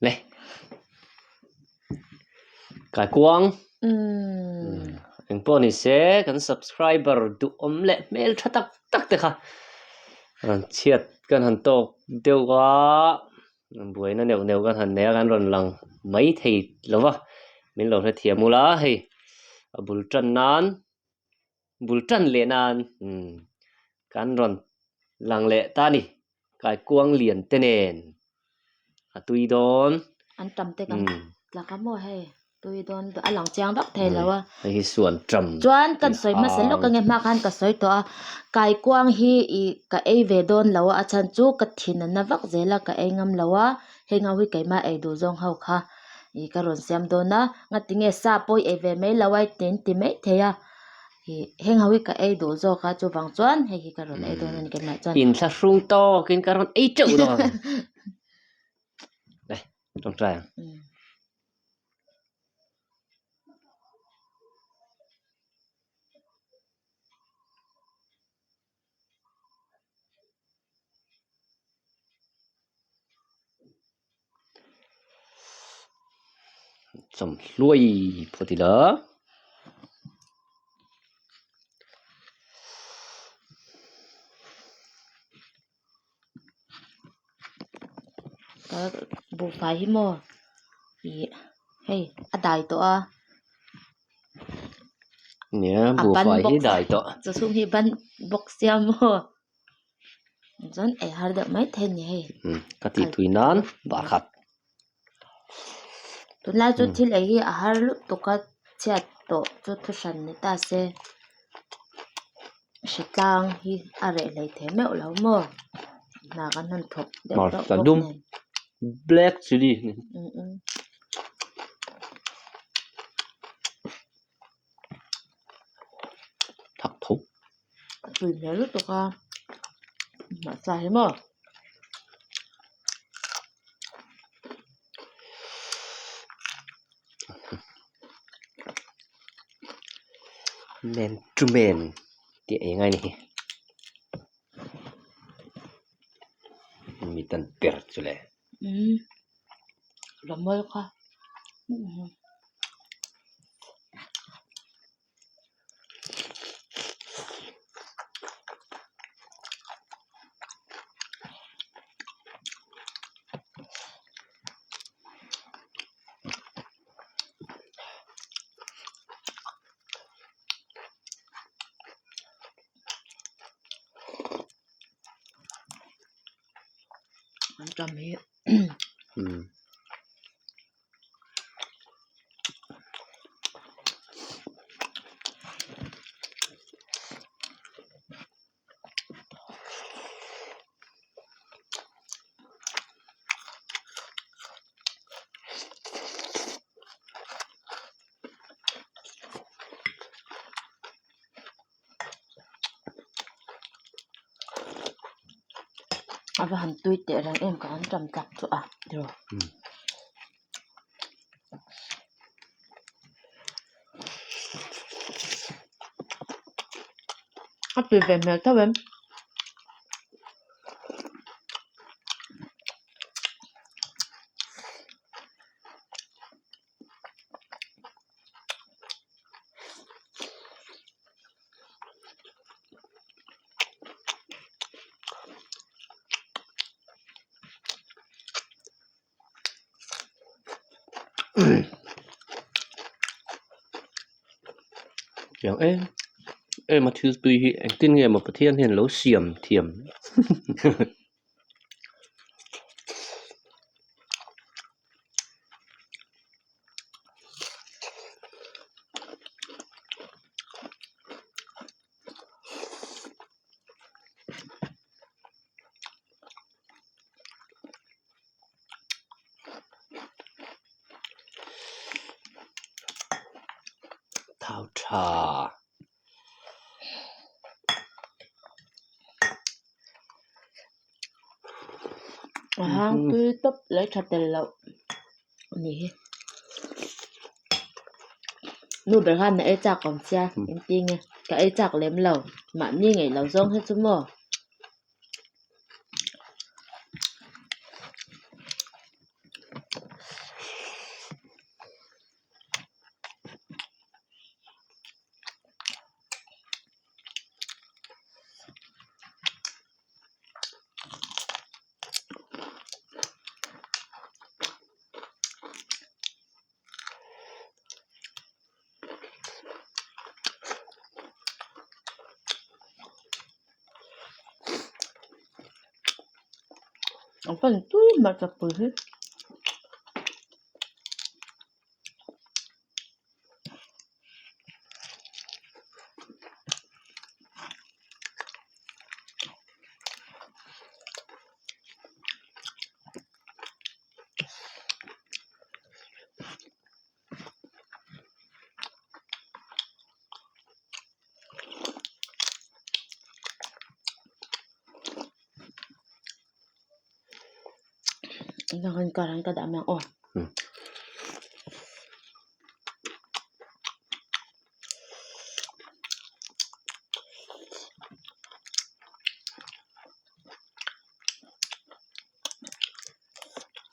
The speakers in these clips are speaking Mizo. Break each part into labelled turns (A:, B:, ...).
A: Le Kaikuang engpawh ni se kan subscriber duhawm leh hmel tha tak tak te kha rawn chhiat kan han tawk deuh a buaina neuh neuh kan han nei a kan rawn lang mai thei lo va min lo hrethiam ula hei a bul tan nan bul tan leh nan kan rawn lang leh ta a ni kaikuang lian te nen a tui dawn
B: an tam te kan tlak a maw hei tui dawn a lang chiang vak thei lo a
A: hei hi suan tam
B: chuan kan sawi hmasa lawk ange hma khan ka sawi tawh a kaikuang hi ih ka ei ve dawn lo a a chhan chu ka thin a na vak zel a ka ei ngam lo a heng ho hi keimah ei duh zawng ho kha ih ka rawn siam dawn a ngatinge sa pawh i ei ve mai lo a i tin ti mai thei a ih heng ho hi ka ei duh zawk a chuvang chuan hei hi ka rawn ei dawn a ni keimah chuan.
A: Inthlahrung tawkin ka rawn ei teuh dawn. Le tawngtai ang. Chawmhluai phawt ila.
B: Ka buhfai hi maw ih hei a dai tawh a.
A: Nia buhfai hi dai tawh.
B: Chu chhung hi ban bawk sia maw. Chuan ei har deuh mai thei a ni hei.
A: Ka tih tui nan bar khat.
B: Tunlai chu thil ei hi a har lutuk a chhiat tawh chu thu hran ni ta se hritlang hi a reh hlei thei meuh lo maw hna kan han thawk deuh deuh bawk nen.
A: Black chilli. Thak tho.
B: Tui hmel lutuk a mahse hi maw.
A: Man to man tih ei ngai a ni hi mi tan ber chu le.
B: Umm rawmawl kha. An tam hi. A va han tui teh reng em ka han tam tak chu a tiraw. A tui ve hmel tho em.
A: Tiang em em a thil tui hi engtin nge maw Pathian hian lo siam thiam. Thau tha.
B: A hang tui tawp leh tha tel loh a ni hi. Nu ber khan a ei chak awm sia engtin nge ka ei chak lem lo mahni ngei lo zawng hi chu maw. A pan tui hmarcha pui hi.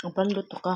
B: A ban lutuk a.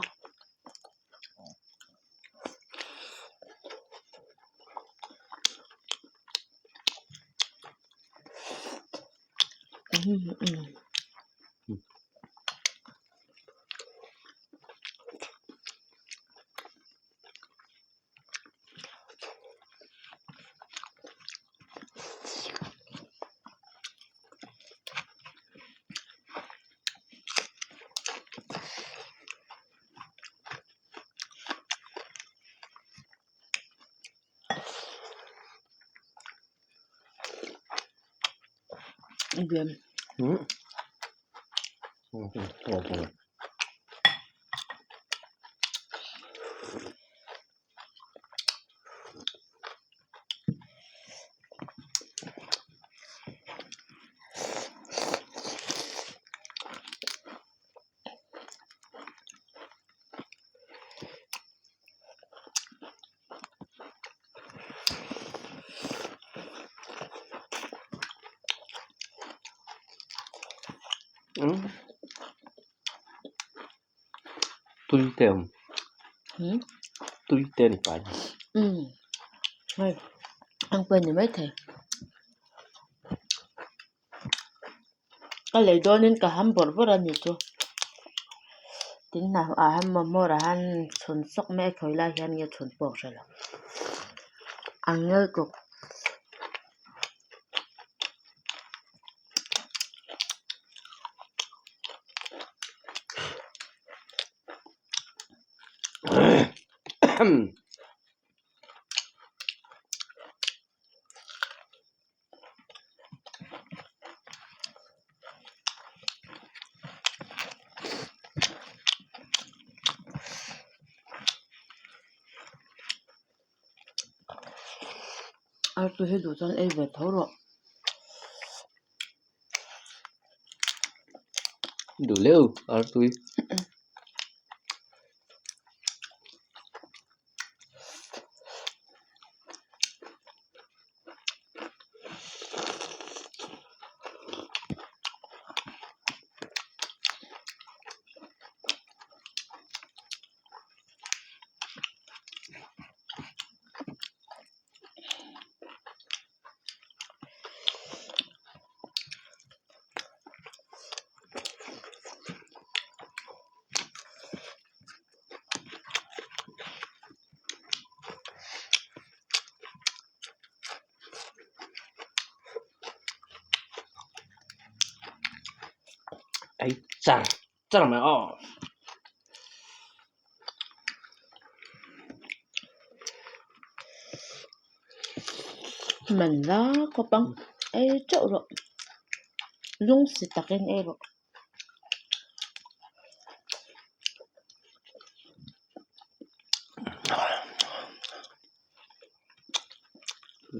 A: Tui te awm tui te a ni pai
B: Hei ang pawh a ni maithei ka lei dawnin ka ham bawrh bawrh a ni chu tin ah hian hmawr ah hian chhun sawk mai a khawi lai hian nge chhun pawh ka hre lo a ngel tluk. Artui hi duh chuan ei ve tho rawh.
A: Duh leuh artui. Ei char char mai aw.
B: Man la khawp ang ei teuh rawh lungsi takin ei rawh.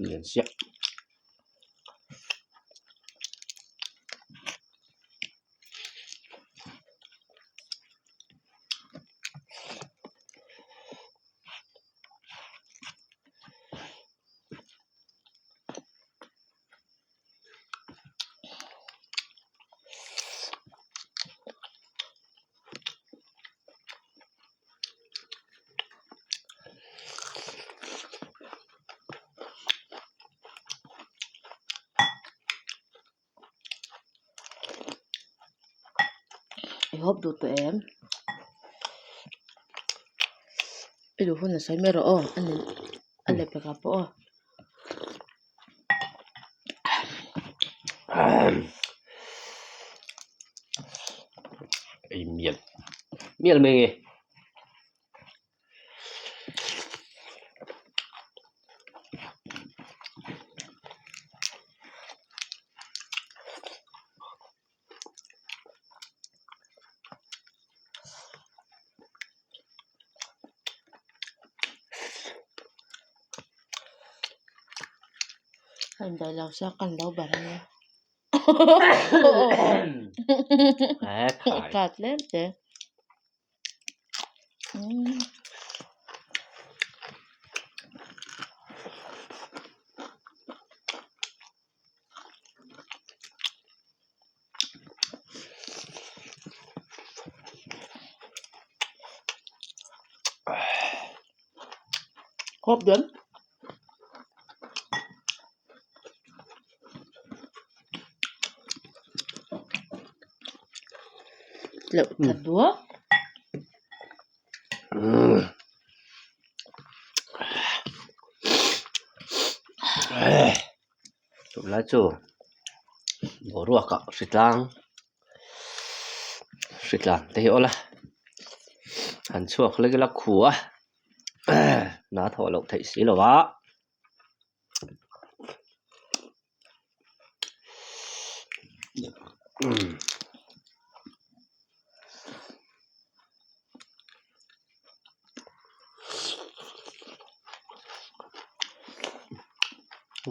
A: Lian siak.
B: I hawp duh tawh em? I duh hun a sawi mai rawh aw a ni a leh pekah pawh aw.
A: Ei. mial mial mai nge.
B: A indaih lo sia kan lo bar ania ka tlem te. Hawp dawn. Tleuh tha duak.
A: Tunlai chu boruak ah hritlang hritlang te hi a awm a han chhuak hlek ila khu a hna thawh loh theih si lo a.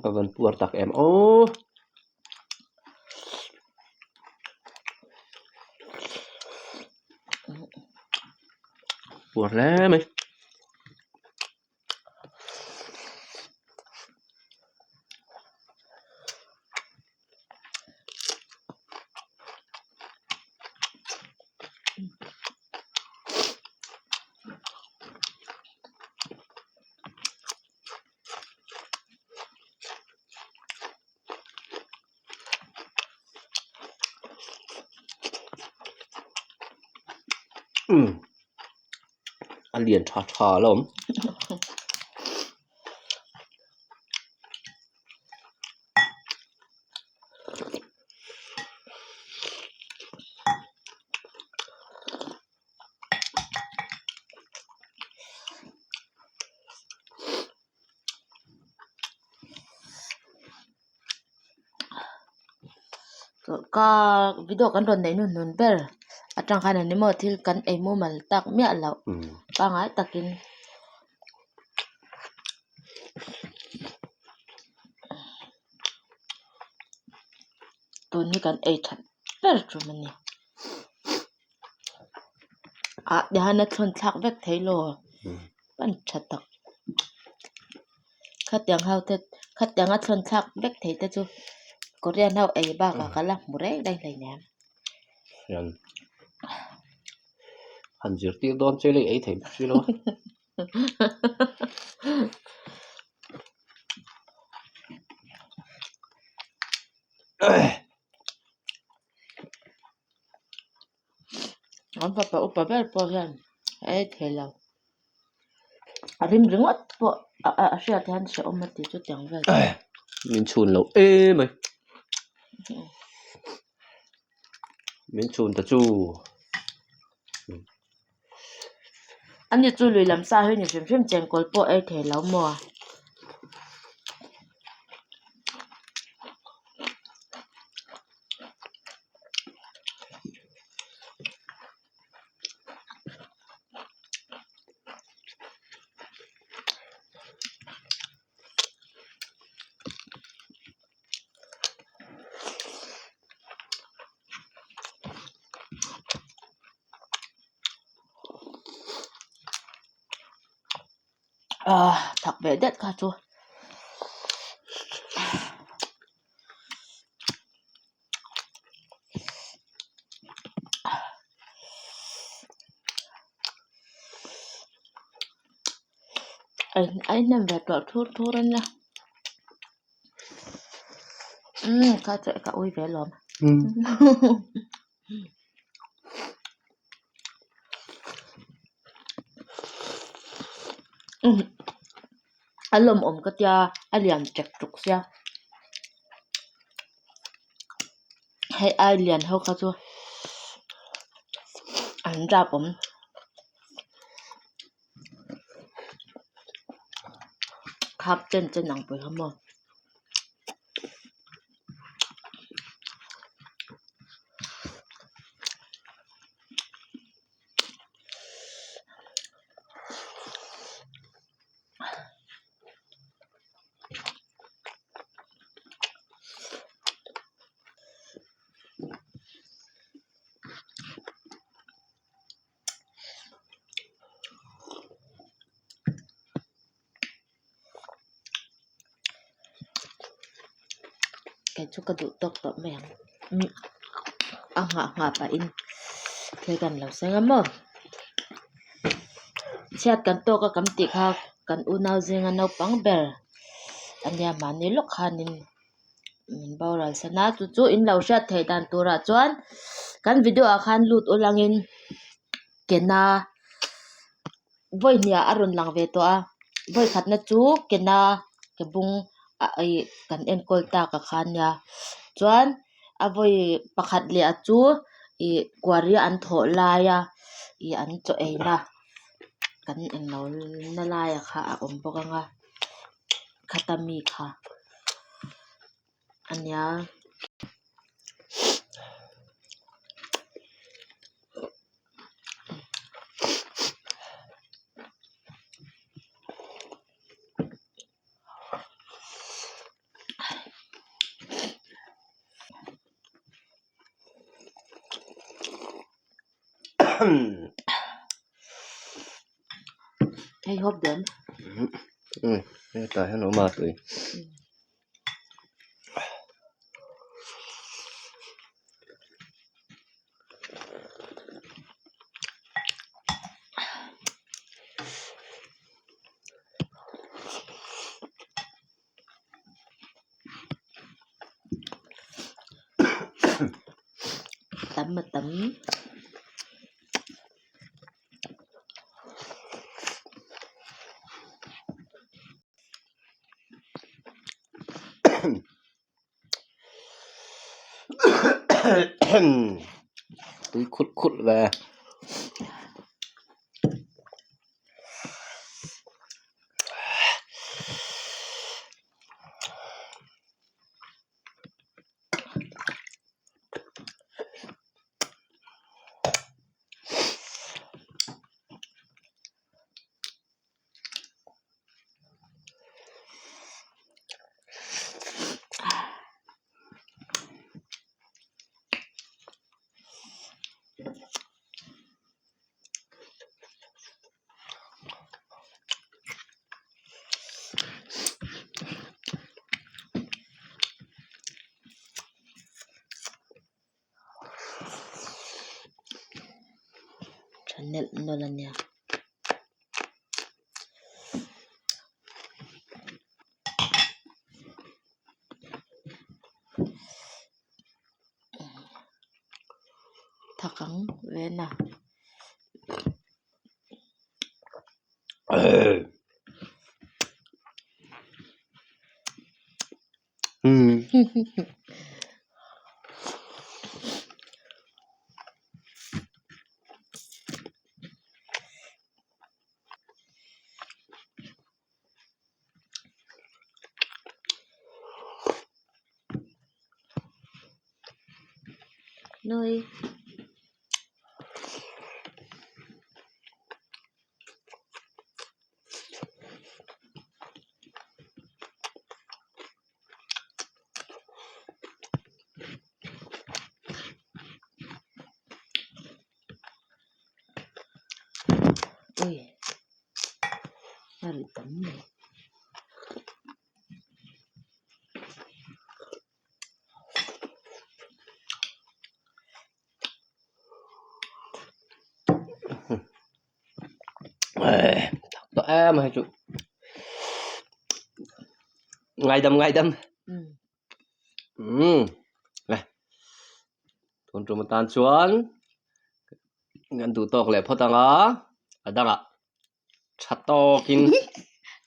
A: Ka van puar tak em aw. Puar hle mai. Umm a lian tha tha alawm.
B: Ka video kan rawn neih hnu hnun ber atang khan ani maw thil kan ei mumal tak miah loh pangngai takin. Tun hi kan ei that ber tum a ni ah tihian a thlun thlak vek thei law pan tha tak khatiang ho te khatiang a thlun thlak vek thei te chu korean ho ei bakah ka la hmu reng reng hleinem.
A: Han zirtir dawn che ila i ei thei bawk si lo a.
B: An fapa upa ber pawh hian a ei thei lo. A rim ringawt pawh a hriat hian hrehawm a ti chutiang vel.
A: Min chhun loh em mai. Min chhun ta chu.
B: Ani chu lui lam sa hi ni hrim hrim chengkawl pawh ei thei lo maw? Ahh thak ve det kha chu. A inhnem ve tawh thur thur a nia. Umm kha chu ka ui ve alawm. Umm a lawmawm ka tia a lian ṭek ṭuk sia hei ai lian ho kha chu An rap awm. Khap chen chen ang pawh hi maw. Kei chu ka duh tawk tawh mai ang a nghah nghah pahin thil kan lo seng a maw chhiat kan tawk a kan tih kha kan unau zinga naupang ber ania mahni lawk khanin min boral san a chu chu in lo hriat theih dan turah chuan kan video ah khan lut ulangin kena vawi hniah a rawn lang ve tawh a vawi khatna chu kena ke bung ah ih kan enkawl tak a kha ania chuan a vawi pakhat leh ah chu ih quarry an thawh laia ih an chaw eina kan englo na laiah kha a awm bawk ang a. Khata mi kha a nia. Hei hawp dawn.
A: Um hetah hian awm a tui.
B: Tam a tam.
A: Tui khut khut ve.
B: Tha nelh nawlh a nia. Thak ang ven a. Nui. Ui a ri tam mai.
A: Tawh em a hei chu ngaidam ngaidam umm le tun tum atan chuan kan duh tawk leh phawt ang a a dangah tha tawkin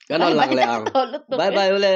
A: kan rawn lang leh ang bye bye ule.